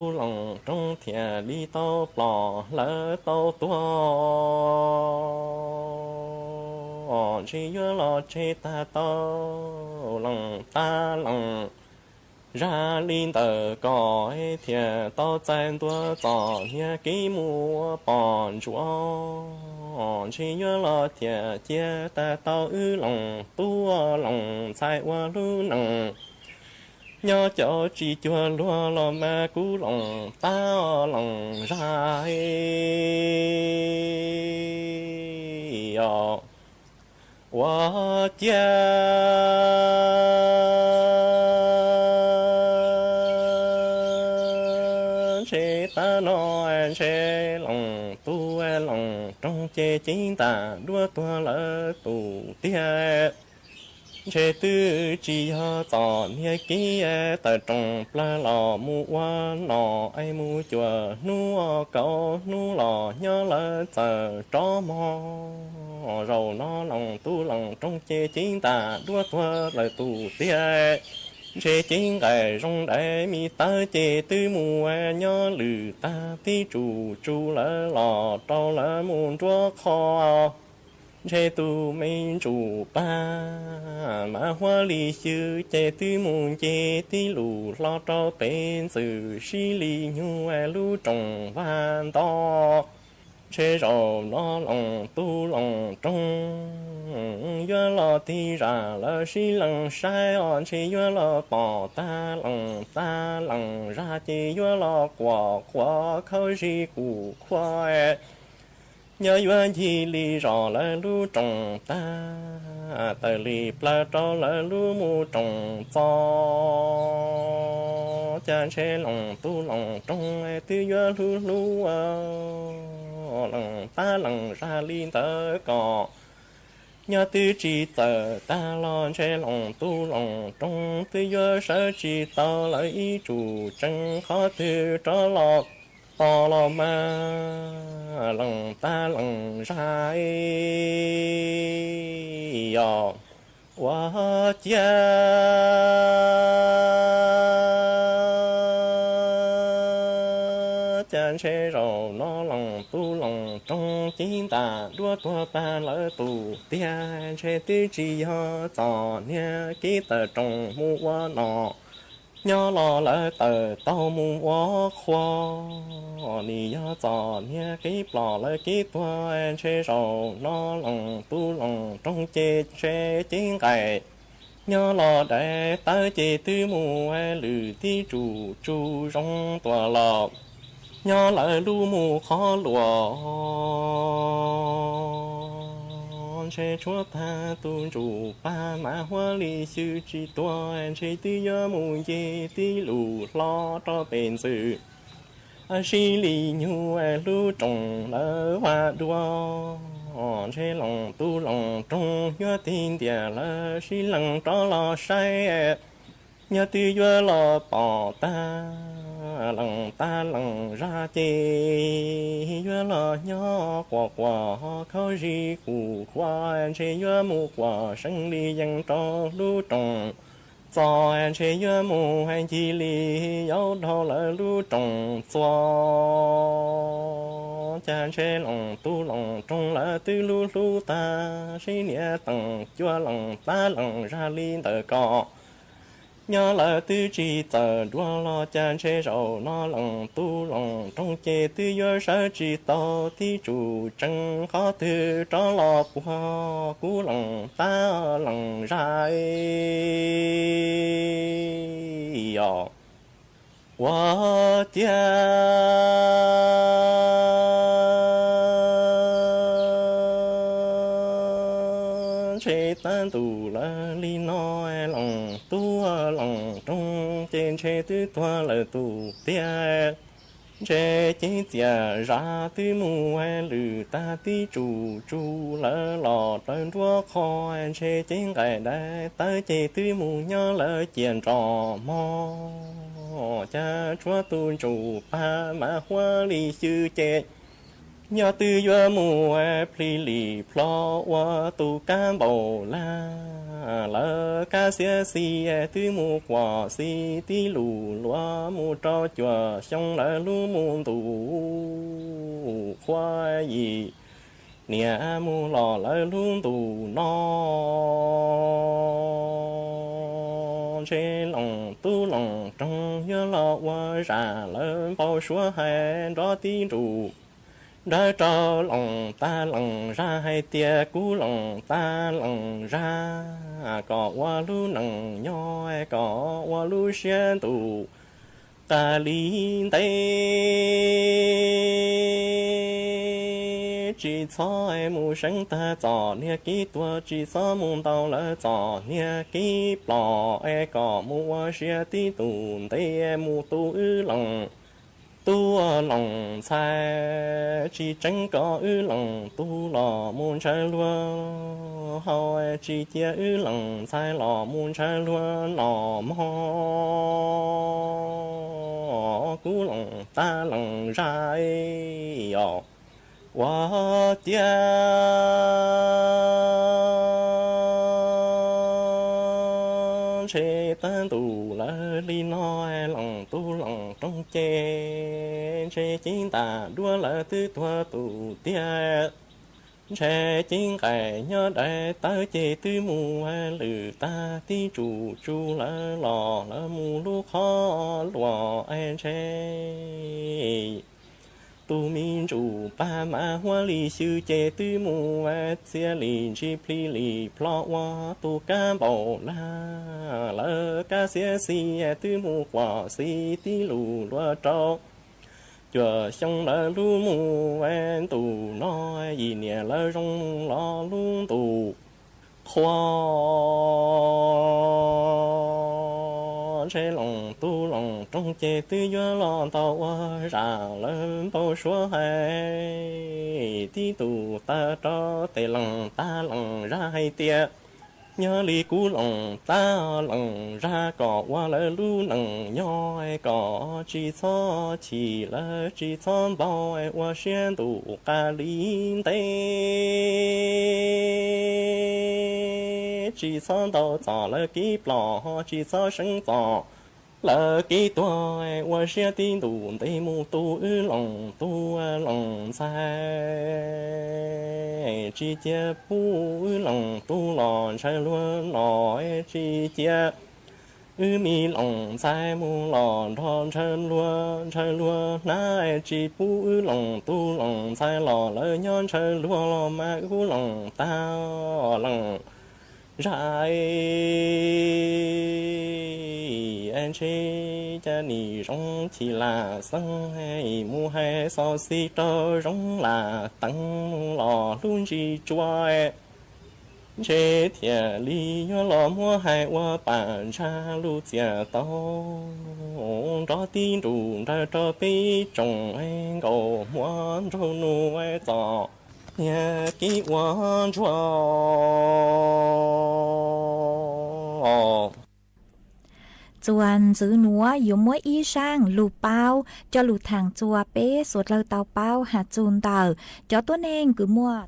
tub Loos Roob thiaj li tau plom lawv tau tuag, ntshe yuav los tseg tag tau Loos Tab Loos Zaj li ntawm ko, thiaj tau txais ntua txom niag kev mus ua pom ntsuam, ntshe yuav los thiaj cia tag tau wb Loos tub Loos Ntxhais ua lub neej nyob caum tsis cuag luag los mas kuv Loos Tab Loos Zaj os. Ua ciav ntshe tab no ntshe Loos tub Loos Roob ces ceeb ntam duab tuag lawv tus tiag. Ntshe twb tsis yog txom niag kev tawm roos plawg los mus ua nom es mus cuam hnub kaum hnub los nyob lawv txawm rov mog. Zaum no Loos tub Loos Roob ces ceeb ntam duab tuag lawv tus tiag. Ntshe ceeb nqaim zoo dais me tawb ces twb mus nyob lwm tag tib tsuj tsuj lawv los rau lawv mus nruab qhov. Ntshe tus me ntsuj pag Mas Huab Lis Xyw ces twb mus nce tib lus hlo rau pem ntxwm sib li nyug lub roos vaj nto. Ntshe zaum no Loos tub Loos Roob yuav los tig zam lawv sib lees saib os, ntshe yuav los pom tag Loos Tab Loos Zaj ces yuav los quas quas khaub zig qus qhuav. Nyob yuav ncig li zos lawv lub roos tag, tawm li plawv rau lawv lub mus roos txo. Cas ntshe Loos tub Loos Roob twb yuav hlub hlub Loos Tab Loos Zaj li ntawd ko. Nyob twb tsis txawm tag los ntshe Loos tub Loos Roob twb yuav sawv tsis tau lawv ib tsuj tsees qhov twg rov los tos los mas Loos Tab Loos Zaj os. Ua ciav cas ntshe zaum no Loos tub Loos Roob ceeb ntam duab tuag tag lawv tus tiag. Ntshe twb tsis yog txom niag kev tawm roos mus ua nom, nyob los lawv tawm taug mus ua qhua. Nim yog txom niag kev plom lawv kev tuag, ntshe zaum no Loos tub Loos Roob ces ntshe ceeb nqaim, nyob los dais tawb ces twb mus lwm tib tsuj tsuj zoo tuaj los nyob lawv lub mus qhov luas. Ntshe tshuav tag tus ntsuj pag Mas Huab Lis Xyw tsis tuag, ntshe twb yuav mus nce tib lus hlo rau pem ntxwm sib li nyug lub roos lawv vaj dua. Ntshe Loos tub Loos Roob yuav tig ntiag lawv sib lees rov los saib, nyob twb yuav los pom tag Loos Tab Loos Zaj ces yuav los nyob quas quas khaub zig qus qhuav, ntshe yuav mus quas seev li yees rau lub roos txo, ntshe yuav mus ncig li yaub dhau lawv lub roos txo. Cas ntshe Loos tub Loos Roob lawv twb hlub hlub tag sib niam teem cuag Loos Tab Loos Zaj li ntawd ko. Nyob lawv twb tsis txawm dua los cas ntshe zaum no Loos tub Loos Roob ces twb yuav sawv tsis tau tib tsuj tsees qhov twg rov los puag kuv Loos Tab Loos Zaj os. Ua ciav ntshe tab ntuj lawv li no, Loos tub Loos Roob ces ntshe twb tuag lawm tus tiag. Ntshe ceeb txias zaj twb mus lwm tag tib tsuj tsuj lawv los plaws nruab qhov, ntshe ceeb nqaim dais tawb ces twb mus nyob lawv ciam nrom mog. Cas tshuav tus ntsuj pag Mas Huab Lis Xyw ces Nyob twb yuav mus plhis lim plho ua tus kab npaum lag, lawv kab xiab xis twb mus quas xis tib lus luag mus rau cuaj xyoo lawv lub mus ntu qhua yim niam mus los lawv lub ntu no. Ntshe Loos Tub Loos Roog yuav los ua zam lawv npau suav hais nrov tib nrus. Nrawv rau Loos Tag Loos Zag hais tias kuv Loos Tag Loos Zag, kom ua lub neej nyob kom ua lub siab ntuj qas li ntev. Tsis txhob mus seev tag txom niag kib tuag, tsis txhob mus ntaus lawv txom niag kib plom, es kom mus ua siab tib tug ntev mus tu wb Loos Tub Loos Ntxhais. Tsis tseev kom wb Loos Tub los mus ntshaw luag hau, tsis cia wb Loos Ntxhais los mus ntshaw luag noj mov. Kuv Loos Tag Loos Zag os, ua ciav ntshe tag ntu lawv li no, Loos Tub Loos Roog ces ntshe ceeb ntam duab lawv twb tuag tus tiag. Ntshe ceeb nqaim nyob dai tawb ces twb mus lwm tag, tib tsuj tsuj lawv los lawv mus lub qhov luaj es ntshe tus me ntsuj pag mas Huab Lis Xyw ces twb mus txia li ntsis plhis li plho ua tus kab npaum lag, lawv kab xiab xis twb mus quas xis tib lus luag rau cuaj xyoo lawv lub mus ntu no, yim niam lawv zoo los lub ntu qhua. Ntshe Loos Tub Loos Roog ces twb yuav los ntaus ua zam lawv npau suav hais tib tug tawg rau tes Loos Tag Loos Zag hais tias nyob li kuv Loos Tag Loos Zag kom ua lawv lub neej nyob kom tsis txhob chim lawv tsis txhob npau, ua siab ntuj qas li ntev. Tsis txhob ntaus txom lawv kib plom, tsis txhob seev txom lawv kib tuag, ua siab tib ntus ntev mus tu wb Loos Tub Loos Ntxhais. Tsis cia pub wb Loos Tub los ntshaw luag noj, tsis cia wb me Loos Ntxhais mus los nrog ntshaw luag, ntshaw luag hnab, tsis pub wb Loos Tub Loos Ntxhais los lawv nyob ntshaw luag los mas kuv Loos Tag Loos Zag, ntshe cas nim zoo chim lam xeeb, mus hais xov xis rau Zoov Lam Teev los hlub ntsis tsua. Ntshe thiaj li yuav los muab hais ua pam ntsa lus txias tau nrov tib nrus nrawg rau peb tsoom nkaus muab nraug nug txom niag kib ua ntsuag. Txuas ntxiv nuav yuav muab ib zaaj lug paub coj lug thaam txug peb suav dlawg tau paub has txug ntawm cov tuab neeg kws muaj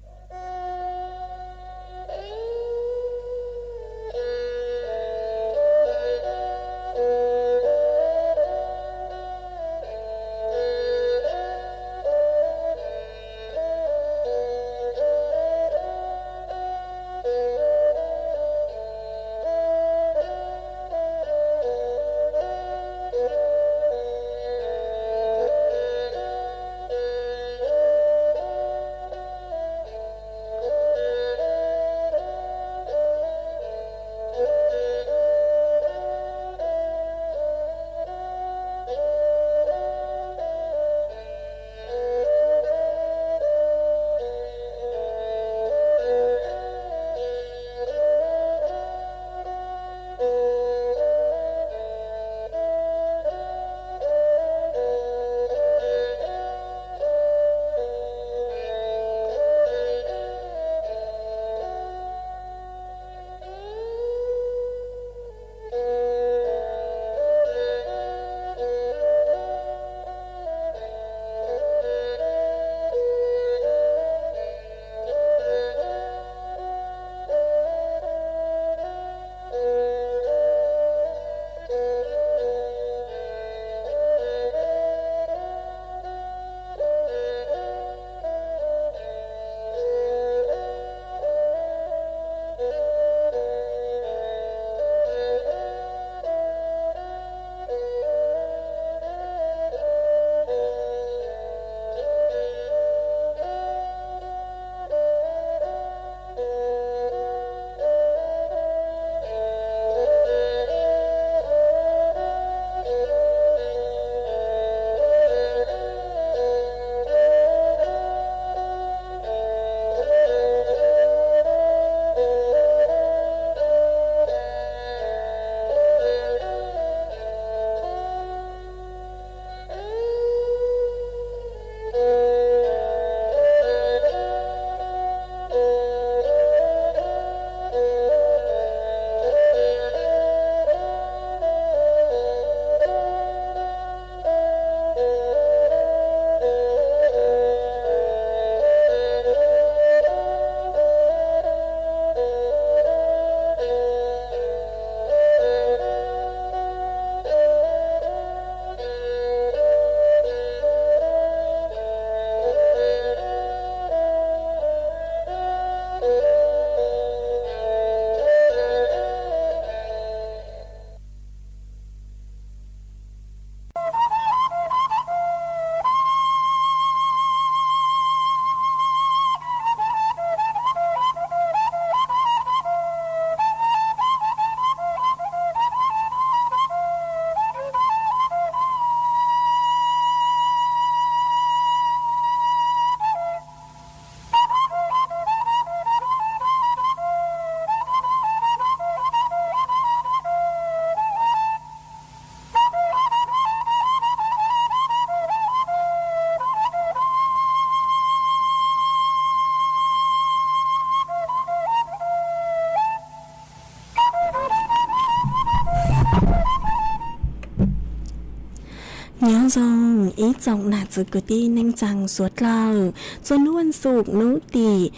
Zoo ib tsoom nam txwv kwv tij neej tsaa suav dlawg, txuas nub vas xuv nub tim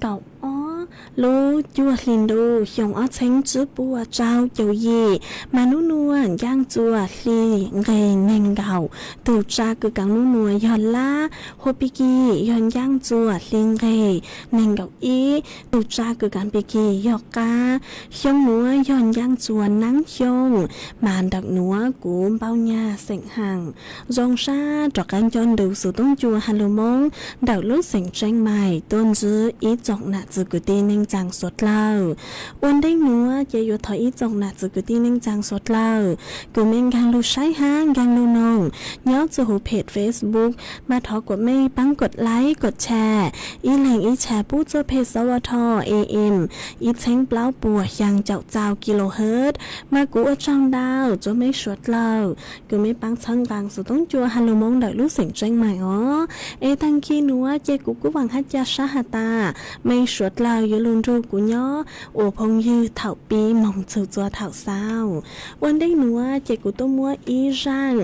kaum ob lub cuaj hli ntuj xyoo ob txheeb tsib puas rau caum yim, mas nub nuav ncaaj txuas hli nqeg neeg nkaum, tug tsa kws kaav nub nuav yog lab, hua pig kig yog ncaaj txuas hli nqeg neeg nkaum ib, tug tsa kws kaav pig kig yog qab. Xyoo nuav yog ncaaj txuas naab xyoo, mas ntawm nuav kuv npau nyag xeem haam zoo sab rov qaab nco ntsoov xuv toob cua ha lug Moob ntawm lub xeem Tseeb Mais tuaj ntsib ib tsoom nam txwv kwv tij neej tsaa suav dlawg. Ua ntej nuav ces yuav thov ib tsoom nam txwv kwv tij neej tsaa suav dlawg kws mej nkaag lug saib hab nkaag lug noog nyob txug huv phem Facebook, mas thov kuas mej paab kov like kov share, ib leeg ib share pub txug peg xov ua tho am ib txheeb plaub puas xyaa caum txaus kilohertz, mas kuv ua tsaug ntau rua mej suav dlawg kws mej paab txhawb nqaa xuv toob cua ha lug Moob ntawm lub xeem Tseeb Mais os. Es taag kis nuav ces kuv kuj vaam hab ca sab has tas mej suav dlawg yuav lug nrug kuv nyob ua phooj ywg thaum pib moog txug txua thaum xaus. Ua ntej nuav ces kuv tuaj muab ib zaaj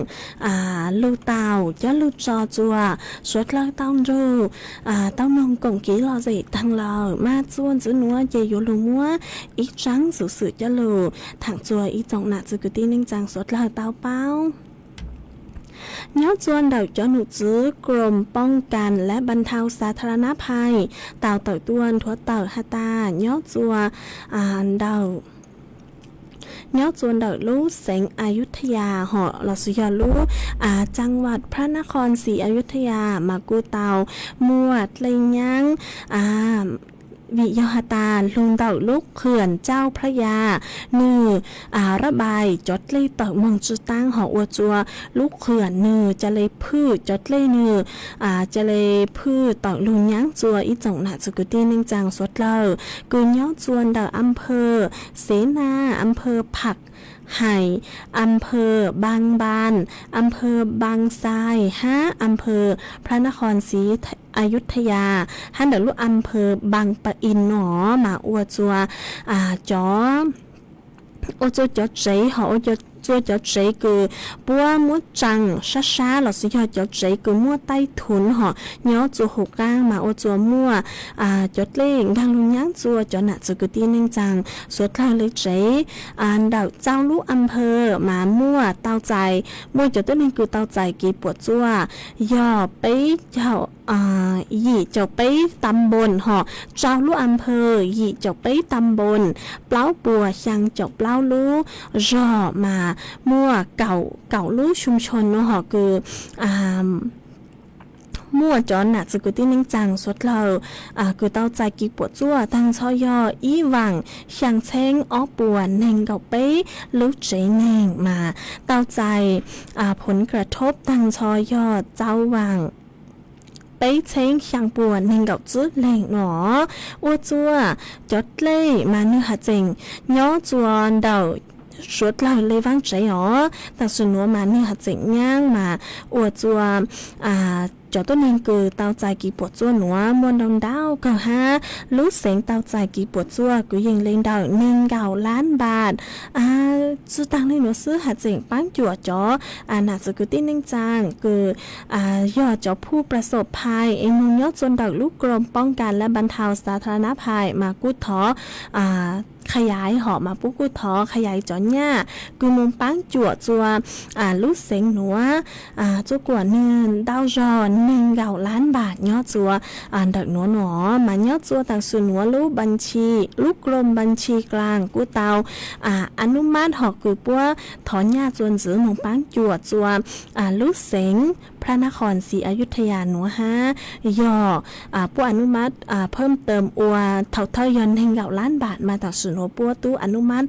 lug tau coj lug tso rua suav dlawg tau nrug tau noog koom kiv lom zem taag lawm, mas txuas ntxiv nuav ces yuav lug muab ib tsaab xuv xwm coj lug thaam rua ib tsoom nam txwv kwv tij neej tsaa suav dlawg tau paub. Nyob txua ntawm cov num txwv กรมป้องกันและบรรเทาสาธารณภัย tau tawm tuaj nthuav tawm has tas nyob txua ntawm nyob txua ntawm lub xeev Ayutthaya hom lossis yog lub จังหวัดพระนครศรีอยุธยา mas kuj tau muaj dlej nyaab vim yog has tas lug ntawm lub เขื่อนเจ้าพระยา nwg ระบาย cov dlej tawm moog tsi taab hom ua rua lub เขื่อน nwg ca le phwj cov dlej nwg ca le phwj tawm lug nyaab rua ib tsoom nam txwv kwv tij neej tsaa suav dlawg kws nyob rua ntawm อำเภอเสนา อำเภอผักไห่ อำเภอบางบาน อำเภอบางทราย hab อำเภอพระนครศรีอยุธยา hab ntawm lub อำเภอบางปะอิน no mas ua rua cov ua rua cov tsev hom ua rua cov tsev kws puab muab tsaa sab sab lossis yog cov tsev kws muaj taij thum hom nyob rua huv qaab mas ua rua muaj cov dlej nkaag lug nyaab rua cov nam txwv kwv tij neej tsaa suav dlawg le tsev. Ntawm rau lub อำเภอ mas muaj tau txais, muaj cov tuab neeg kws tau txais kev puam txuaj yog peb caug yim caum peb ตำบล hom, rau lub อำเภอ yim caum peb ตำบล, plaub puas xyaa caum plaub lub zog mas muaj kaum lub ชุมชน no hom kws muaj cov nam txwv kwv tij neej tsaa suav dlawg kws tau txais kev puam txuaj taag nrho yog ib vaam xyaa txheeb ob puas neeg nkaum peb lub tsev neeg mas tau txais ผลกระทบ taag nrho yog rau vaam peb txheeb xyaa puas neeg nkaum tsib leeg no. Ua rua cov dlej mas nwg has tseem nyob rua ntawm suav dlawg le vaab tsev os, tam sim nuav mas nwg has tseem nyaab mas ua rua cov tuab neeg kws tau txais kev puam txuaj nuav muaj ntau ntau kawg hab. Lub xeev tau txais kev puam txuaj kwv yees le ntawm neeg nkaum lab npam. Tsi taag le nuav xwb, has tseem paab cuam cov nam txwv kwv tij neej tsaa kws yog cov ผู้ประสบภัย es moog nyob rua ntawm lub กรมป้องกันและบรรเทาสาธารณภัย mas kuj thov ขยาย hom mas puab kuj thov ขยาย cov nyaj kws moog paab cuam rua lub xeev nuav, rua kuas nwg ntau zog neeg nkaum lab npam nyob rua ntawm nuav no. Mas nyob rua tam sim nuav lub บัญชี, lub กรมบัญชีกลาง kuj tau อนุมัติ hom kws puab thov nyaj rua ntxiv moog paab cuam rua lub xeev พระนครศรีอยุธยา nuav hab. Yog puab อนุมัติ เพิ่มเติม ua thaum thawj yog neeg nkaum lab npam mas tam sim nuav puab tub อนุมัติ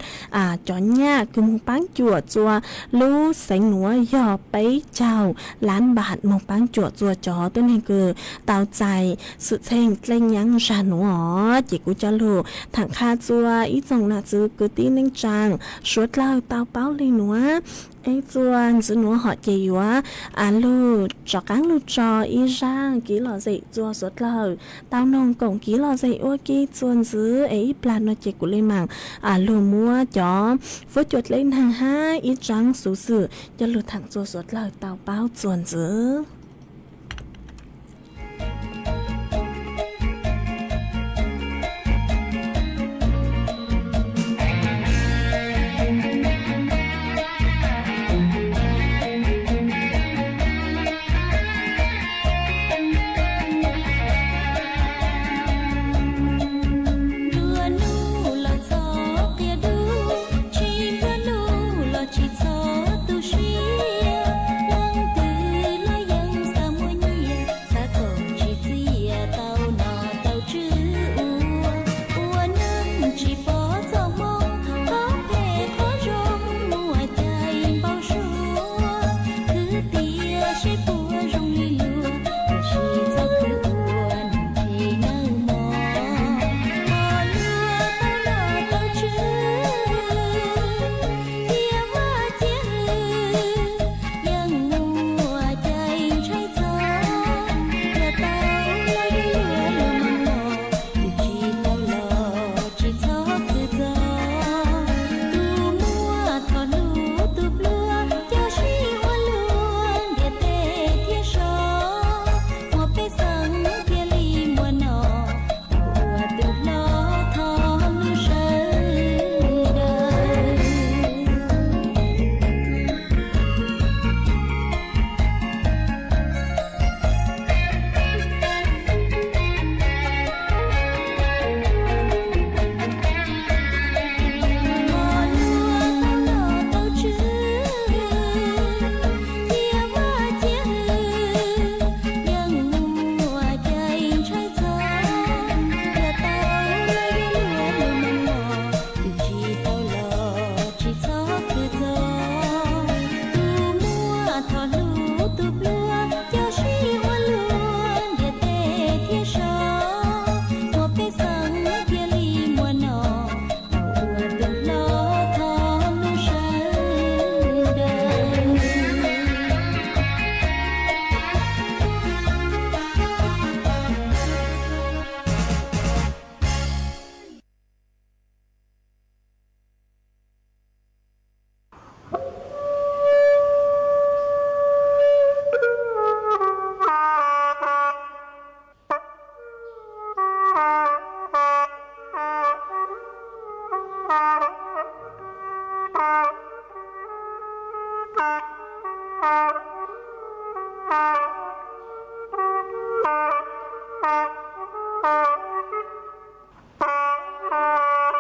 cov nyaj kws moog paab cuam rua lub xeev nuav yog peb caug lab npam moog paab cuam rua cov tuab neeg kws tau txais xwm txheej dlej nyaab zag nuav os. Ces kuv coj lug thaam qha rua ib tsoom nam txwv kwv tij neej tsaa suav dlawg tau paub le nuav. Peb txua ntxiv nuav hom ces yuav lug rov qaab lug tso ib zaaj kiv lom zem txua suav dlawg tau noog koom kiv lom zem ua ke txua ntxiv es ib plag nuav ces kuv le maam lug muab cov fuab cua dleb naag hab ib tsaab xuv xwm coj lug thaam txua suav dlawg tau paub txua ntxiv. Nplua nuj los txhob qia dub, tsis nplua nuj los tsis txhob tu siab. Leej twg los yeej xav muaj nyiaj, xav kom tsis txiaj tau nom tau tswv ua, ua neej tsis pom txoj hmoo, qhov phem qhov zoo muaj cai npau suav. Khwv tias seb puas zoo li luag, tiam sis txhob khwv ua neeg ntshe nawb mog. Hmo luag tau nom tau tswv, cia vaj cia hwm, yeej muaj cai ntshai txog. Yog tau los yog luag los mas los, yus tsis tau los tsis txhob khwv txog. Tus muaj thov hlub tus hluas, cov sib ua luag ntiaj teb thiab so, muaj pej xeem thiaj li muaj nom, tau ua tus hlob thov hlub sawv daws. Hmo luag tau nom tau tswv, cia vaj cia hwm, yeej muaj cai ntshai txog. Yog tau los yog luag los mas los, yus tsis tau los tsis txhob khwv txog. Tus muaj thov hlub tus hluas, cov sib ua luag ntiaj teb thiab so, muaj pej xeem thiaj li muaj nom, tau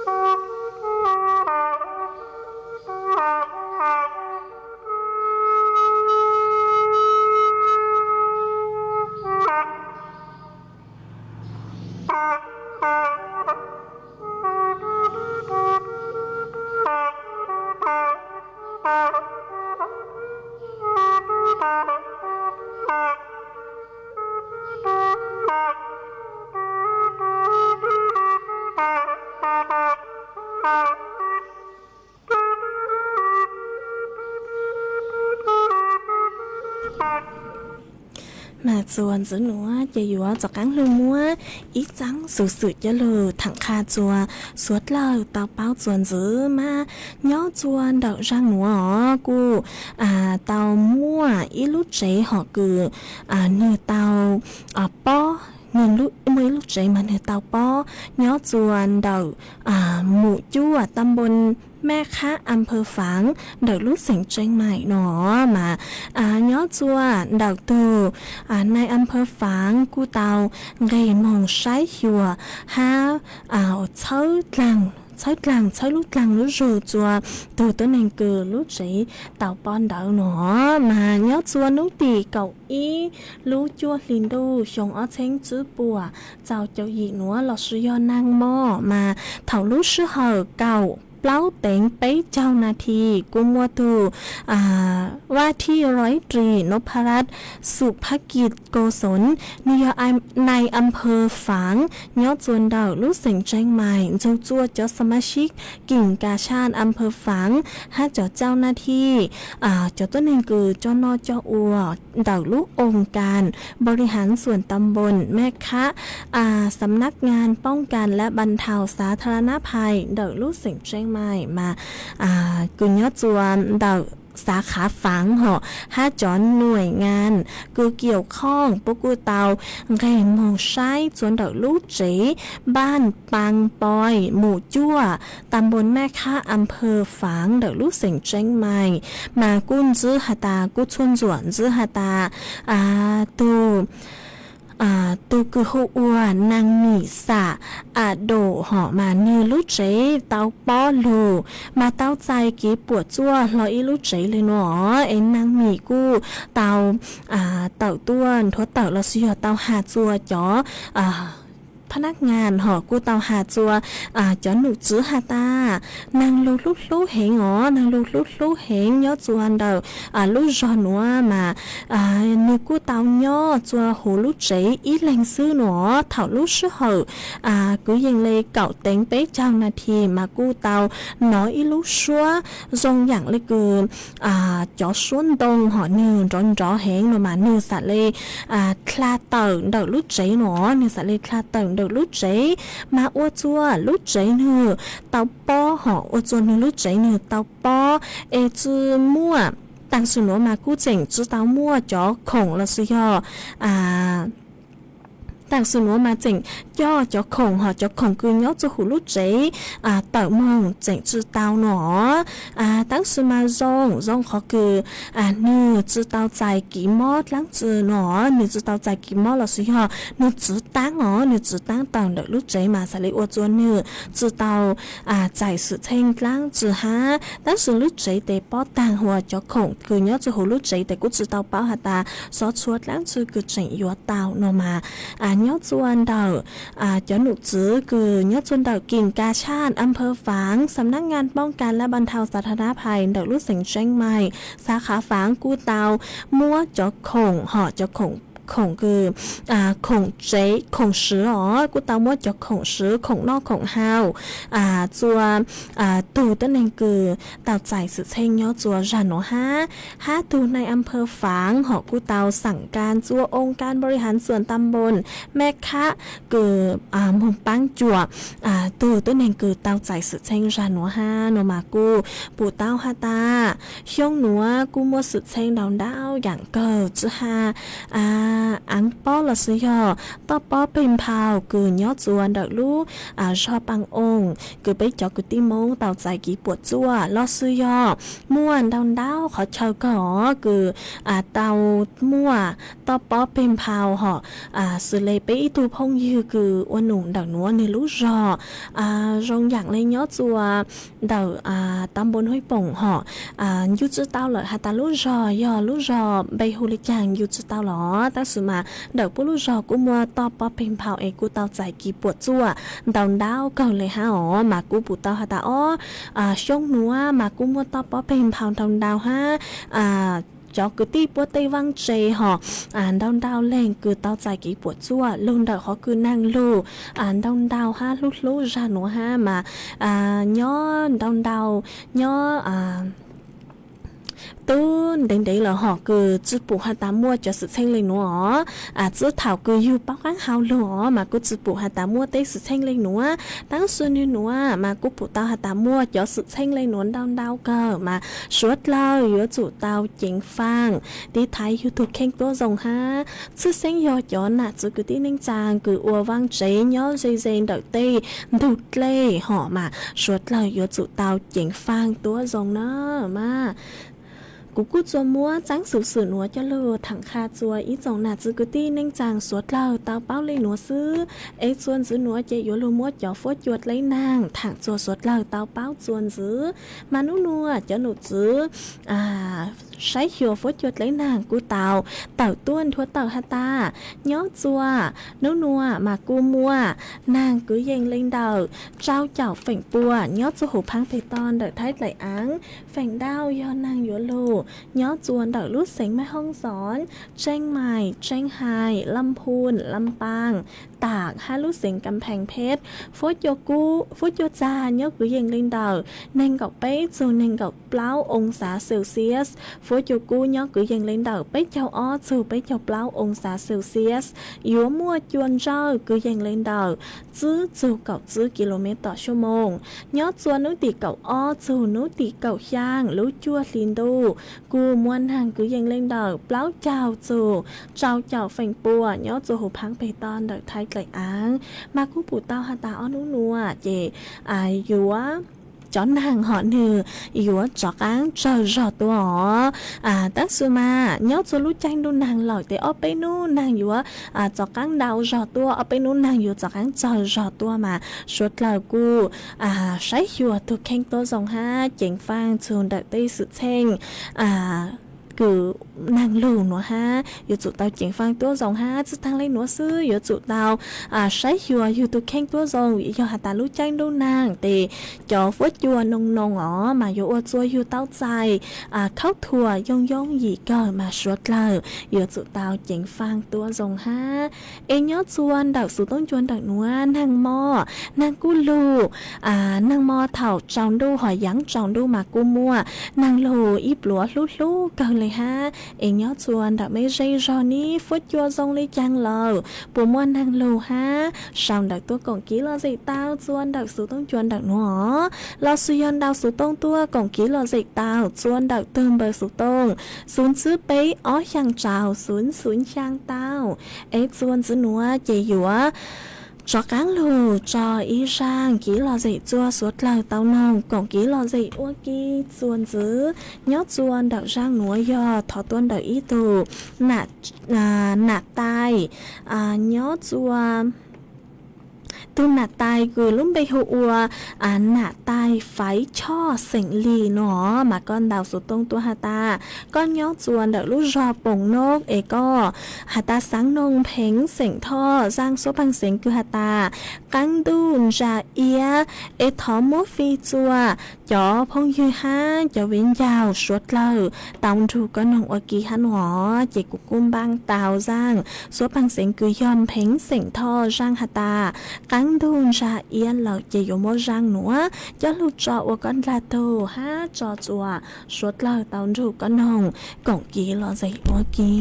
ua tus hlob thov hlub sawv daws. Mas txuas ntxiv nuav ces yuav rov qaab lug muab ib txaab xuv xwm coj lug thaam qha txuas suav dlawg tau paub txuas ntxiv mas nyob txuas ntawm zaaj nuav os kuj tau muaj ib lub tsev hom kws nwg tau pob, muaj ib lub tsev mas nwg tau pob nyob txuas ntawm Mum Cuaj, ta npo Mab Qhab, a phawv Faav, ntawm lub xeem Tseem Maim no mas nyob txuas ntawm tug nai a phawv Faav kuj tau nqeg moog saib xyuas hab txhawb dlaag, txhawb lub dlaag lub zug txuas tug tuab neeg kws lub tsev tau pob ntawd no mas nyob txuas nub tim kaum ib lub cuaj hli ntuj xyoo ob txheeb tsib puas txaus caum yim nuav lossis yog naag mog mas thaum lub sij hawm kaum plaub teev peb caug nas this kuj muaj tug ว่าที่ร้อยตรี นพรัตน์ สุภกิจโกศล nwg yog nai as pha Faav nyob txua ntawm lub xeem Tsheej Mais ntxug txua cov xas mas sib kis kas saj as pha Faav hab cov cau nas this, cov tuab neeg kws coj noj coj ua ntawm lub oo kas npau li hav xuam tas npoos mej khab, xam nab ngas poob kas lab npas thau xav tha la nab phais ntawm lub xeem Tsheej Mais mas kws nyob txua ntawm xav khav Faav hom hab cov nuam ngas kws kiaum khooj puab kuj tau nqeg moog saib txua ntawm lub tsev npaj paa poi mus cuaj tas npoos mej khab as pha Faav ntawm lub xeem Tsheej Mais mas kuj ntxwb has tas kuj txhua ntxuam ntxwb has tas tug tug kws hu ua Naag Mim Xam As Daum hom mas nwg lub tsev tau pob lug mas tau txais kev puam txuaj hlo ib lub tsev le nuav es Naag Mim kuj tau tawm tuaj nthuav tawm los sis yog tau has txua cov phab nab ngas hom kuj tau has txua cov num tswv has tas naag lug hlub hlub heev os, naag lug hlub hlub heev nyob txua ntawm lub zog nuav mas nwg kuj tau nyob txua huv lub tsev ib leeg xwb nuav. Thaum lub sij hawm kwv yees le kaum teev peb caug nas this mas kuj tau nov ib lub suab zoo yaam le kws cov suab ntoo hom nwg nrov nrov heev nuav mas nwg xam le dlha tawm ntawm lub tsev nuav, nwg xam le dlha tawm ntawm lub tsev mas ua txua lub tsev nwg tau pob hom ua txua nwg lub tsev nwg tau pob es tsi muaj, taam sim nuav mas kuj tseem tsi tau muaj cov khoom los sis yog taam sim nuav mas tseem coj cov khoom hom cov khoom kws nyob txua huv lub tsev tawm moog tseem tsi tau nuav. Taam sim mas zoo zoo qhov kws nwg tsi tau txais kev mob dlaab tsi nuav, nwg tsi tau txais kev mob los sis yog nwg txwv taab os, nwg txwv taab tawm ntawm lub tsev mas xam le ua txua nwg tsi tau txais xwm txheej dlaab tsi hab. Taam sim lub tsev tes pob taag hua cov khoom kws nyob txua huv lub tsev tes kuj tsi tau paub has tas xov txhua dlaab tsi kws tseem yuav tau nuav mas nyob txua ntawm cov num tswv kws nyob txua ntawm kis kas saj as pha Faav xam nab ngas poob kas lab npas thau xav tha nab phais ntawm lub xeem Tsheej Mais xav khav Faav kuj tau muab cov khoom hom cov khoom kws khoom tsev khoom swv os, kuj tau muab cov khoom swv khoom noj khoom haus txua tug tuab neeg kws tau txais xwm txheej nyob txua zag nuav hab, hab tug nai as pha Faav hom kuj tau xaam kas txua oo kas npau li hav xuam tas npoos mej khab kws moog paab cuam tug tuab neeg kws tau txais xwm txheej zag nuav hab nuav mas kuj pum tau has tas xyoo nuav kuj muaj xwm txheej ntau ntau yaam kawg tsi has aav pob los sis yog toj pob peg nphau kws nyob txua ntawm lub zog paas oo kws peb cov kwv tij Moob tau txais kev puam txuaj los sis yog muaj ntau ntau qhov chaw kawg os kws tau muaj toj pob peg nphau hom xws le peb ib tug phooj ywg kws ua num ntawm nuav nwg lub zog zoo yaam le nyob txua ntawm tas npoos Huj Poom hom yus tsi tau lawm has tas lub zog yog lub zog npe hu le caag yus tsi tau los, taam sim mas ntawm puab lub zog kuj muaj toj pob peg nphau es kuj tau txais kev puam txuaj ntau ntau kawg le hab os mas kuj pum tau has tas ob xyoo nuav mas kuj muaj toj pob peg nphau ntau ntau hab cov kwv tij puab tej vaaj tse hom ntau ntau leeg kws tau txais kev puam txuaj lug ntawm qhov kws naag lug ntau ntau hab hlub hlub zag nuav hab mas nyob ntau ntau nyob tub ntev ntev lawm hom kws tsi pum has tas muaj cov xwm txheej le nuav os. Txwb thaum kws yug paub qaab hau lug os mas kuj tsi pum has tas muaj teb xwm txheej le nuav, taam sim nwg nuav mas kuj pum tau has tas muaj cov xwm txheej le nuav ntau ntau kawg mas suav dlawg yuav tsum tau ceev faaj tiv thaiv yug tug kheej tuab zoo hab tshwj xeeb yog cov nam txwv kwv tij neej tsaa kws ua vaaj tsev nyob ze ze ntawm tej ntug dlej hom mas suav dlawg yuav tsum tau ceev faaj tuab zoo na mas Kuv kuj tsuas muab txeeb xwm xwm nuav coj lug tham qha txua ib tsoom nam txiv kwv tij neej tsaa suav dlawg tau paub le nuav xwb. Es txuas ntxiv nuav ces yuav lug muab cov fuab cua dleb naag tham txua suav dlawg tau paub txuas ntxiv. Mas nub nuav cov num txwv saib xyuas fuab cua dleb naag kuj tau tawm tuaj nrhuav tawm has tas, nyob txua nub nuav mas kuj muaj naag kwv yees le ntawm rau caum feem pua nyob txua huv phaab peg toj ntawm Thaib dlaim aav. Feem ntau yog naag yuav lug nyob txua ntawm lub xeev Maj Hoob Xoob, Tseej Mais, Tseej Hais, Lam Phun, Lam Paam, Taam hab lub xeev Kam Pheej Pheb. Fuab cua txag nyob kwv yees le ntawm neeg nkaum peb txug neeg nkaum plaub oo xav Celsius. Fuab cua kub nyob kwv yees le ntawm peb caug ob txug peb caug plaub oo xav Celsius. Yuav muaj cua ntsawj kwv yees le ntawm tsib txug kaum tsib kis lus mev tom suab moos. Nyob txua nub tim kaum ob txug nub tim kaum xyaa lub cuaj hli ntuj, kuj muaj naag kwv yees le ntawm plaub caug txug rau caum feem pua nyob txua huv phaab peg toj ntawm Thaib dlaim aav. Mas kuj pum tau has tas ob nub nuav ces yuav cov naag hom nwg yuav rov qaab tsawg zog tuaj os. Tab sis mas nyob txua lub caij ntuj naag lawm tes ob peb nub naag yuav rov qaab ntau zog tuaj, ob peb nub naag yuav rov qaab tsawg zog tuaj mas suav dlawg kuj saib xyuas tug kheej tuab zoo hab ceev faaj txug ntawm tej xwm txheej kws naag lug nuav hab yuav tsum tau ceev faaj tuab zoo hab tsi taag le nuav xwb yuav tsum tau saib xyuas yug tug kheej tuab zoo. Yog has tas lub caij ntuj naag tes cov fuab cua noo noo os mas yuav ua txua yug tau txais khaub thuas yooj yooj yim kawg mas suav dlawg yuav tsum tau ceev faaj tuab zoo hab. Es nyob txua ntawm xuv toob cua ntawm nuav naag mo, naag kuj lug, naag mo thaum tsaus ntuj hos yaav tsaus ntuj mas kuj muaj naag lug ib pluav hlub hlub kawg le hab. Es nyob txua ntawm mej zej zog neb fuab cua zoo le caag lawm, puas muaj naag lug hab sau ntawv tuaj koom kev lom zem tau txua ntawm xuv toob cua ntawm nuav, lossis yog ntau xuv tooj tuaj koom kev lom zem tau txua ntawm tug npawb xuv tooj xoom tsib peb ob xyaa rau xoom xoom xyaa tau. Es txua ntxiv nuav ces yuav rov qaab lug tso ib zaaj kev lom zem txua suav dlawg tau noog koom kev lom zem ua ke txua ntxiv. Nyob txua ntawm zaaj nuav yog thov tuaj ntawm ib tug nam tais, nyob txua tug nam tais kws lub npe hu ua nam tais Faiv Choj xeem Lis no, mas koj ntau xuv tooj tuaj has tas koj nyob txua ntawm lub zog Poom Nob es koj has tas xaav noog Pheev xeem Thoj zaaj suab paag xeev kws has tas qaab ntuj ntsa iab. Es thov muab fij txua cov phooj ywg hab cov viv ncaus suav dlawg tau nrug koj noog ua ke hab no. Ces kuv kuj npaaj tau zaaj suab paag xeev kws yog Pheev xeem Thoj zaaj has tas qaab ntuj ntsa iab lawm ces yuav muab zaaj nuav coj lug tso ua koj ndlag tug hab tso txua suav dlawg tau nrug koj noog koom kev lom zem ua ke.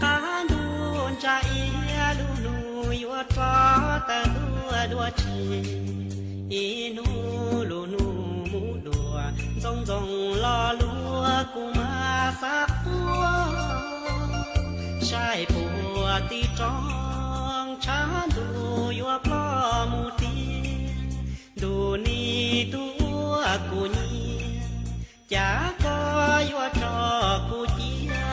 Qaab ntuj ntsa iab lug nug yuav rov tawm tuaj dua tsi. Ib nub lug nug mus dua ntxoov ntxoo lo lug kuv mas xav quaj. Saib puag tim roob tshav ntuj yuav ploj mus tiag, ntuj nig tug ua kuv nyiam, cas koj yuav tso kuv cia.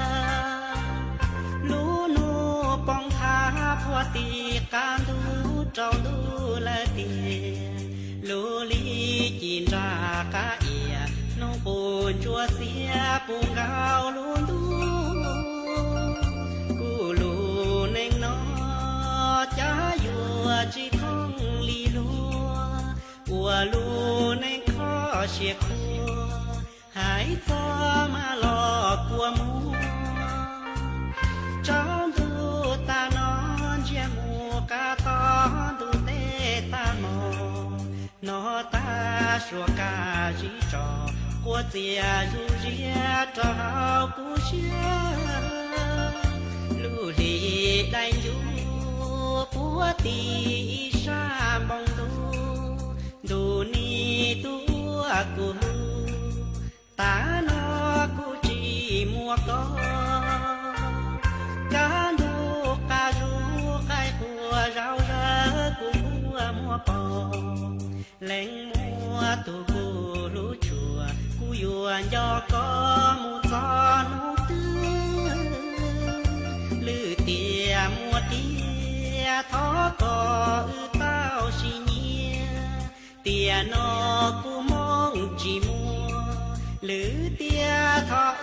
Lub nub poob nthav puag tim qaab ntuj rau ntuj lawm tiag. Lub li ci ntsa qab iab, noog qus ntsuab xiab puv nkaus lub ntuj. Kuv lub neej no cas yuav tsi thooj li luag, ua lub neej kho siab qhuav, hais txog mas los kua muag. Tsaus ntuj tag no ntsiag mus qab tog ntuj teb tag hmo, Nov tag suas kaj zib tso, quas txias zuj ziab rau hauv kuv siab. Lub hli dai ncuv puag tim ib sab npoo ntuj, ntuj nim tuaj kuv hlub, tag no kuv tsis muaj koj. Kaj ntug qab zuj qaib quas zau zawg kuv quaj muab pov, leej muaj tus kuv hlub tshua, kuv yuav nco koj mus txog hnub twg. Lwm tiam muaj tiag thov kom wb tau sib nyiam, tiam no kuv moo tsis muaj, lwm tiam thov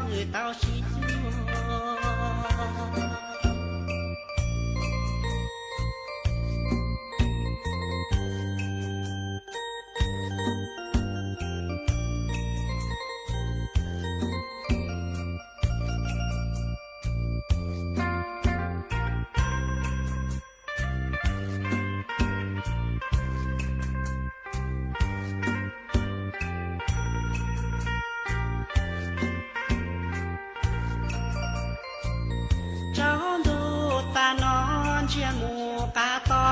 wb tau sib cuag. Tsaus ntuj tag no ntsiag mus qab to,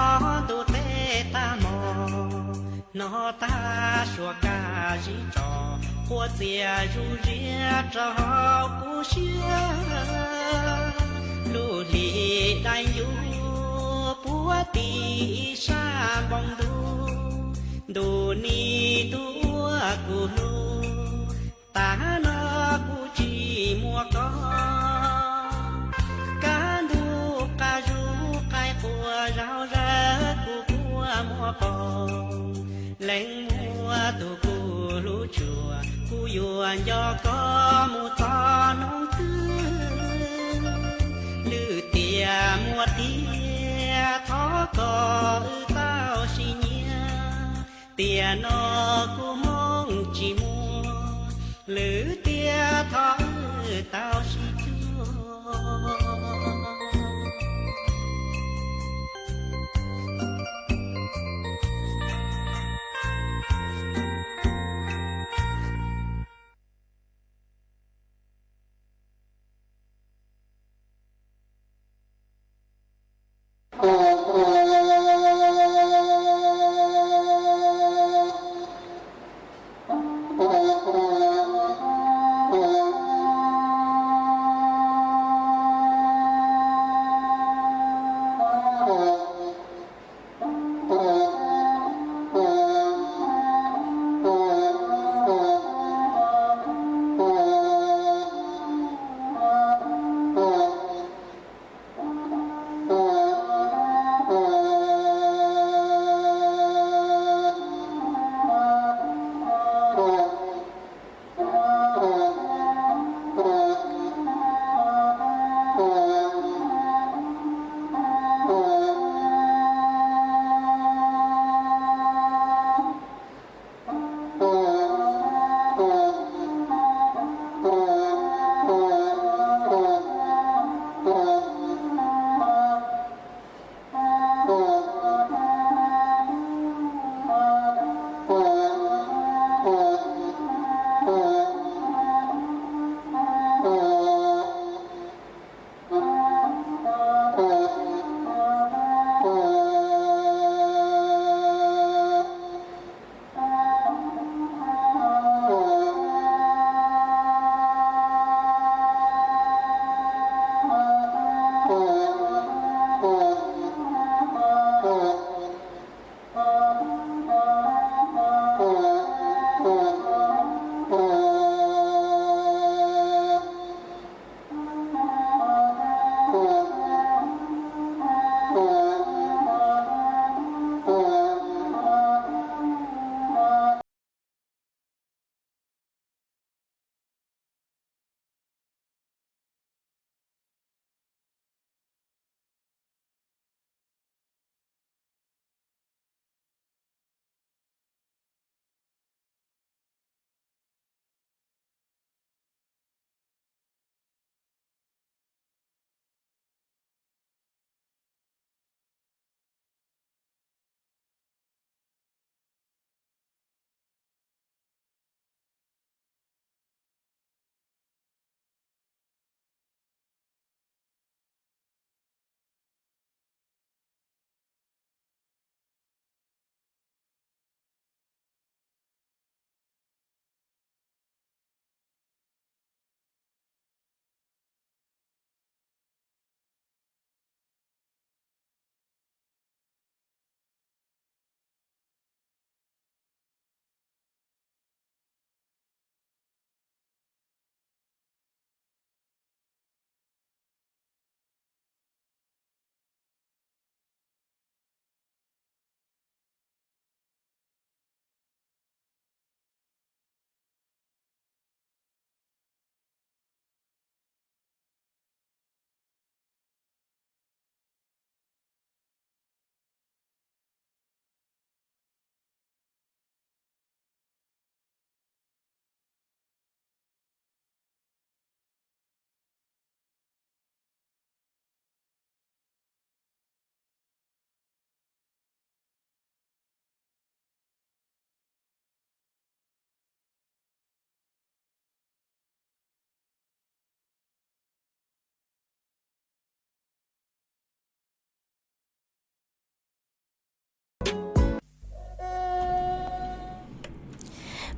ntuj teb tag hmo, nov tag suas kaj zib tso, quas txias zuj ziab rau hauv kuv siab. Lub hli dai ncuv puag tim ib sab npoo ntuj, ntuj nim tuaj kuv hlub, tag no kuv tsis muaj koj. Kaj ntug qab zuj qaib quas zau zawg kuv quaj muab pov, leej muaj tus kuv hlub tshua, kuv yuav nco koj mus txog hnub twg. Lwm tiam muaj tiag thov kom wb tau sib nyiam, tiam no kuv moo tsis muaj, lwm tiam thov wb tau sib cuag.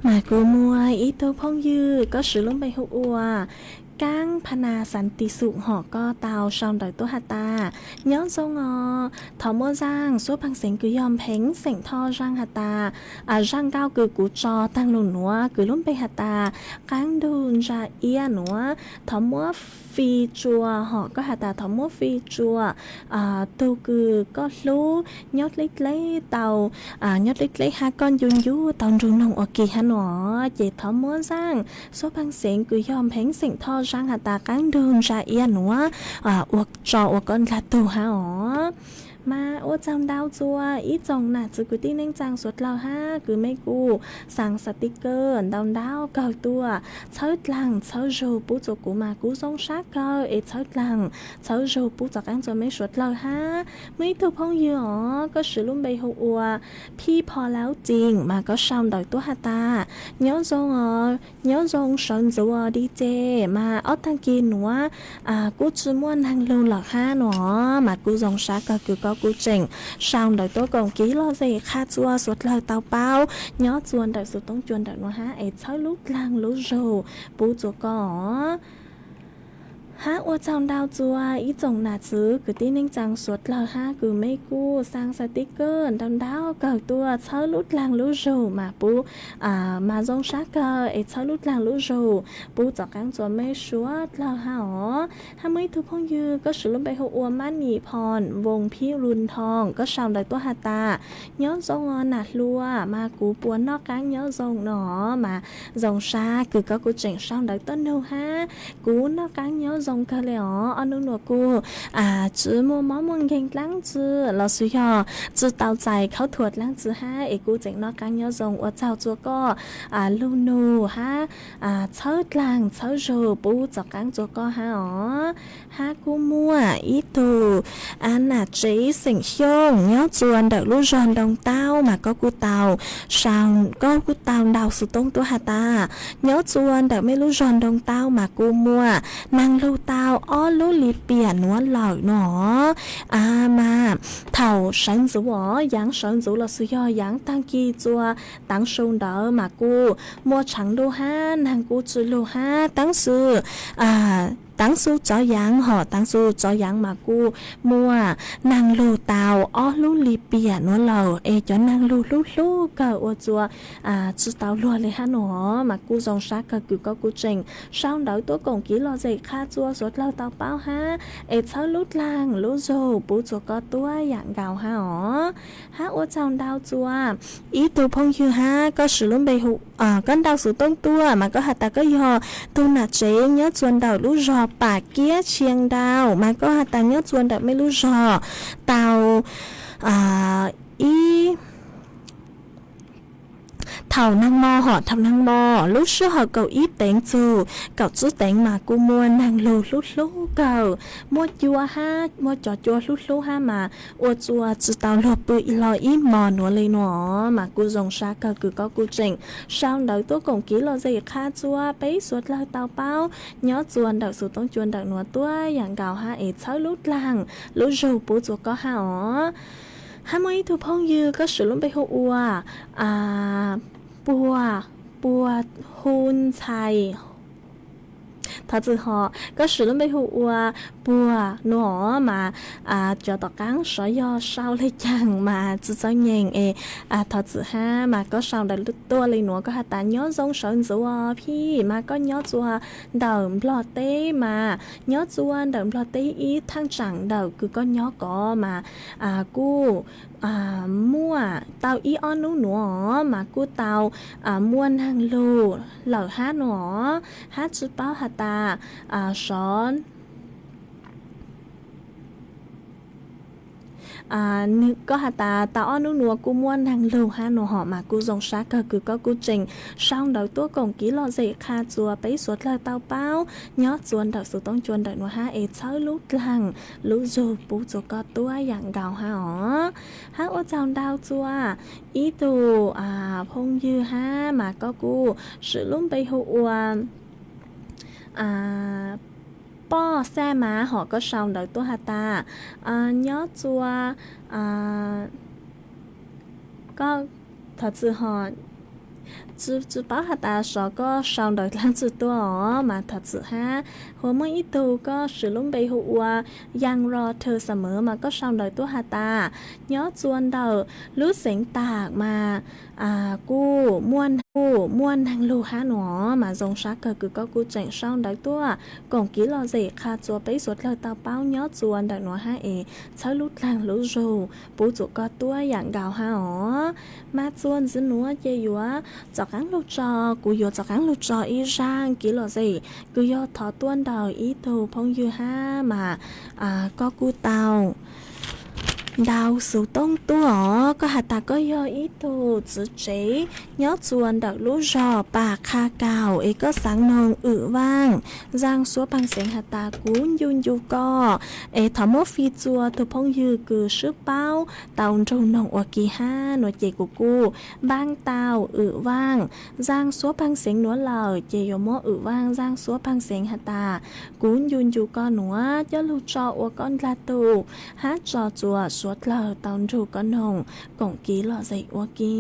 Mas kuv muaj ib tug phooj ywg, koj swv lub npe hu ua Kaab Pha Nas Xas Tis Xum, hom koj tau sau ntawv tuaj has tas, nyob zoo os, thov muab zaaj xuab pheej xeev kws yog Pheev xeem Thoj zaaj has tas, zaaj nkauj kws kuv tso taag lug nuav kws lub npe has tas Qaab Ntug Ntsa Iab nuav, thov muab fi tsua, hom koj has tas thov muab fi tsua tug kws koj hlub nyob dleb dleb tau, nyob dleb dleb hab koj ncu ncu tau nrug noog ua ke hab nuav, ces thov muab zaaj xuab pheej xeev kws yog Pheev xeem Thoj zaaj has tas Qaab Ntug Ntsa Iab nuav ua tso ua koj dlaag tug hab os. Mas ua tsaug ntau txug ib tsoom nam txiv kwv tij neej tsaa suav dlawg hab kws mej kuj xaa xas tis kawg ntau ntau kawg tuaj txhawb dlaag txhawb zug pub txug kuv, mas kuv zoo sab kawg es txhawb dlaag txhawb zug pub txug qaab txug mej suav dlawg hab. Muaj ib tug phooj ywg os, koj swv lub npe hu ua Phij Pho Laub Tsees, mas koj sau ntawv tuaj has tas, nyob zoo os, nyob zoo sawv ntxuv os D J, mas ob taag kis nuav kuj tsi muaj neeg lug lawm hab nuav, mas kuj zoo sab kawg kws koj kuj tseem sau ntawv tuaj koom kiv lom zem qha txug suav dlawg tau paub nyob txug ntawm xuv toob cua ntawm nuav hab es txhawb lub dlaag lub zug pub txug koj os. Hab ua tsaug ntau txug ib tsoom nam txiv kwv tij neej tsaa suav dlawg hab kws mej kuj xaa xas tis kawg ntau ntau kawg tuaj txhawb lub dlaag lub zug mas pub, mas zoo sab kawg es txhawb lub dlaag lub zug pub txug qaab txug mej suav dlawg hab os. Hab muaj ib tug phooj ywg, koj swv lub npe hu ua Mab Nim Phoo Voos Phib Lug Nthoos, koj sau ntawv tuaj has tas, nyob zoo os nam hluas, mas kuv puas noj qaab nyob zoo no, mas zoo sab kws koj kuj tseem sau ntawv tuaj nug hab. Kuv noj qaab nyob zoo kawg le os, ob nub nuav kuj tsi muaj mob muaj nkeeg dlaab tsi los sis yog tsi tau txais khaub thuas dlaab tsi hab es kuj tseem noj qaab nyob zoo, ua tsaug txug koj lug nug hab txhawb dlaag txhawb zug pub txug qaab txug koj hab os. Hab kuj muaj ib tug nam tsev xeem Xyooj nyob txug ntawm lub zog Ntoo Taub, mas koj kuj tau sau, koj kuj tau ntau xuv toob tuaj has tas, nyob txug ntawm mej lub zog Ntoo Taub mas kuj muaj neeg lug tau ob lub lis piam nuav lawm no. Mas thaum sawv ntxuv os, yaav sawv ntxuv los sis yog yaav taag kis txug taav su ntawd mas kuj muaj tshaav ntuj hab neeg kuj tsi lug hab, taab su, taab su tsov yaav hom taab su tsov yaav mas kuj muaj neeg lug tau ob lub lis piam nuav lawm es cov neeg lug hlub hlub kawg ua txug tsi tau luag le hab no, mas kuj zoo sab kawg kws koj kuj tseem sau ntawv tuaj koom kiv lom zem qha txug suav dlawg tau paub hab es txhawb lub dlaag lub zug pub txug koj tuab yaam nkaus hab os. Hab ua tsaug ntau txug ib tug phooj ywg hab koj swv lub npe hu, koj ntau xuv toob tuaj mas koj has tas koj yog tug nam tsev nyob txug ntawm lub zog Pam Kiab Tshiab Ntau, mas koj has tas nyob txug ntawm mej lub zog tau ib thaum naag mo hom thaum naag mo lub sij hawm kaum ib teev txug kaum tsib teev mas kuj muaj neeg lug hlub hlub kawg, muaj cua hab muaj cov cua hlub hlub hab mas ua txug tsi tau luag pw hlo ib hmo nuav le no, mas kuj zoo sab kawg kws koj kuj tseem sau ntawv tuaj koom kiv lom zem qha txug peb suav dlawg tau paub nyob txug ntawm xuv toob cua ntawm nuav tuab yaam nkaus hab es txhawb lub dlaag lub zug pub txug koj hab os. Hab muaj ib tug phooj ywg koj swv lub npe hu ua Puag, Puag Hu Ntxhais, thov txim hom, koj swv lub npe hu ua Puag nuav mas cov tom qaab sov yog sau le caag mas tsi txawj nyeem es thov txim hab, mas koj sau ntawv tuaj le nuav koj has tas nyob zoo sawv ntxuv os phij, mas koj nyob txug ntawm Nplog teb mas nyob txug ntawm Nplog teb ib thaaj tsaam ntawm kws koj nyob ko mas kuj muaj tau ib ob nub nuav mas kuj tau muaj neeg lug lawm hab nuav, hab tsi paub has tas sov koj has tas tau ob nub nuav kuj muaj neeg lug hab nuav hom mas kuj zoo sab kawg kws koj kuj tseem sau ntawv tuaj koom kiv lom zem qha txug peb suav dlawg tau paub nyob txug ntawm xuv toob cua ntawm nuav hab es txhawb lub dlaag lub zug pub txug koj tuab yaam nkaus hab os. Hab ua tsaug ntau txug ib tug phooj ywg hab mas koj kuj swv lub npe hu ua Poj Xaj Mas hom koj sau ntawv tuaj has tas nyob txug, thov txim hom, Tsis paub has tas xyov koj sau ntawv leej twg tuaj os, mas thov txim hab. Ua muaj ib tug koj siv lub npe hu ua Young Roger Summer mas koj sau ntawv tuaj has tas nyob txua ntawm lub xeev Tam mas kuj muaj neeg lug hab nua, mas zoo sab kawg kws koj kuj tseem sau ntawv tuaj koom kev lom zem qha txua peb suav dlawg tau paub nyob txua ntawm nuav hab es txhawb lub dlaag lub zug pub txug koj tuab yaam nkaus hab os. Mas txua ntxiv nuav ces yuav tsom qaab lug tso, kuv yuav tsom qaab lug tso ib zaaj kev lom zem kws yog thov tuaj ntawm ib tug phooj ywg hab mas koj kuj tau ntau xuv tooj tuaj os. Koj has tas koj yog ib tug txiv tsev nyob txua ntawm lub zog Pam Qha Kaum es koj xaav noog Wm Vaaj Zaaj Suav Pheej Xeev has tas kuv ncu ncu koj, es thov muab fij txua tug phooj ywg kws swb paub tau nrug noog ua ke hab nua ces kuv kuj npaab tau Wm Vaaj Zaaj Suav Pheej Xeev nuav lawm ces yuav muab Wm Vaaj Zaaj Suav Pheej Xeev has tas kuv ncu ncu koj nuav coj lug tso ua koj dlaag tug hab tso txua suav dlawg tau nrug koj noog koom kev lom zem ua ke.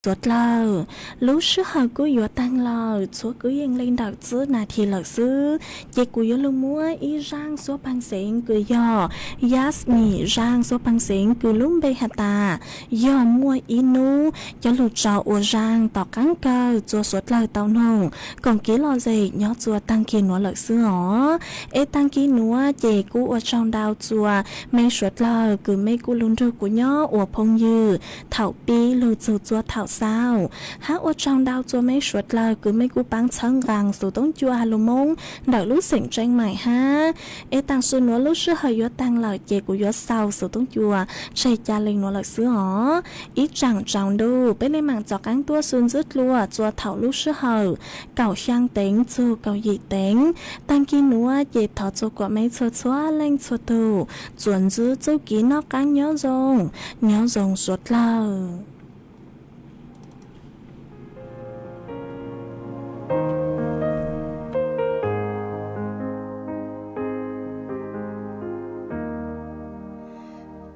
suav dlawg. Lub sij hawm kuj yuav taag lawm, txhua kwv yees le ntawm txwb nas this lawm xwb, ces kuv yuav lug muab ib zaaj suab paag xeev kws yog Yasmine zaaj suab paag xeev kws lub npe has tas yog muaj ib nub, cov lug tso ua zaaj tom qaab kawg txua suav dlawg tau noog koom kiv lom zem nyob txua taag kis nuav lawm xwb os. Es taag kis nuav ces kuj ua tsaug ntau txua mej suav dlawg kws mej kuj lug nrug kuv nyob ua phooj ywg thaum pib lug txug txua thaum xaus, hab ua tsaug ntau txua mej suav dlawg kws mej kuj paab txhawb nqaa xuv toob cua ha lug Moob ntawm lub xeem Tseeb Maim hab. Es taam sim nuav lub sij hawm yuav taag lawm ces kuv yuav xaus xuv toob cua tseg ca le nuav lawm xwb os. Ib tsaam tsaus ntuj peb le maam txaus qaab tuaj xwb ntxwb dlua txua thaum lub sij hawm kaum xyaa teev txug kaum yim teev. Taag kis nuav ces thov txua kuas mej txhua txhua leej txhua tug txuas ntxwb txuj kev noj qaab nyob zoo, nyob zoo suav dlawg.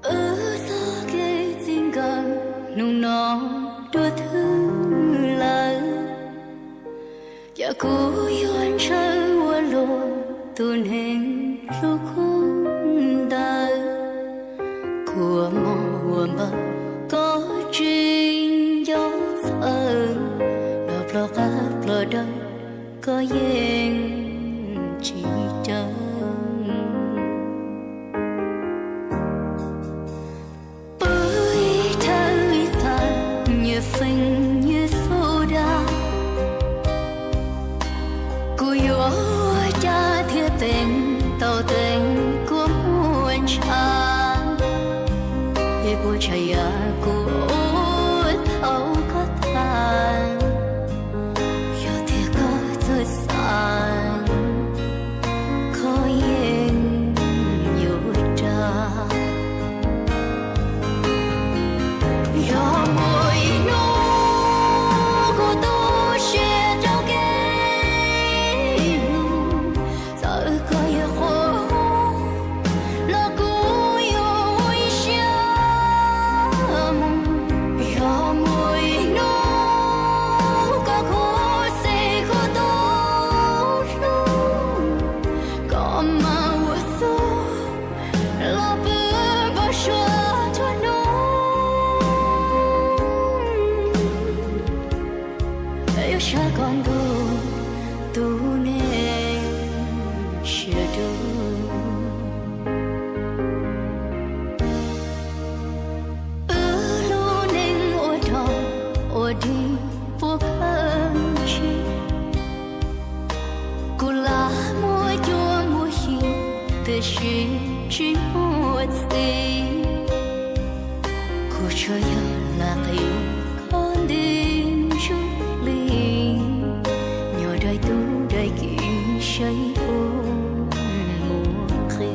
Wb txoj kev txij nkawm nub no dua thwj lawm, cas kuv yuav ntshaw ua luag tus neeg hlub koob ntawd. Kua muag ua npaws koj tsis nco txhawj, los ploj qab ploj dawb koj yeej tsis caw. Pw ib thawj ib txhais nyias feej nyias xub dag, kuv yuav ua cas thiaj teev tau teev kua muag ntshav. Ib puas tsav yam kuv ua thaum koj tham, yog tias koj txawj xav, koj yeej yuav dag. Yog muaj ib hnub kuv tu siab rau kev hlub, txawm koj yuav qhuav los kuv yuav ua ib siab mus. Yog muaj ib hnub koj khuv xim kuv tus hlub, koj mam ua txuj los pw npog suav txhua hnub. Yuav saib koj ntuj tus neeg siab dub. Wb lub neej ua dog ua dig puas kawg ntshe, kuv lam muaj cuab muaj yig tiam sis tsis muaj txiv. Kuv tsuas yog lam qi koj nti ntsuj plig, nyob daim tub daim ki saib puas muaj qi.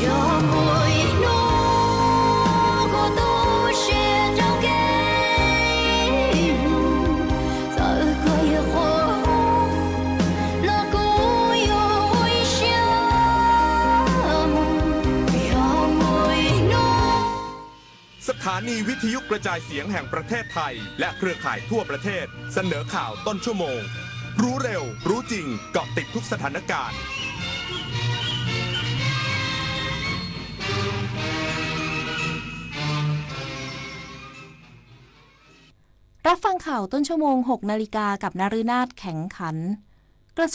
Yog muaj ib hnub kuv tu siab rau kev hlub, txawm koj yuav qhuav los kuv yuav ua ib siab mus. Yog muaj ib hnub สถานีวิทยุกระจายเสียงแห่งประเทศไทย และเครือข่ายทั่วประเทศ เสนอข่าวต้นชั่วโมง รู้เร็ว รู้จริง เกาะติดทุกสถานการณ์ รับฟังข่าวต้นชั่วโมง หกนาฬิกา กับนฤนาถ แข็งขัน กระทรวง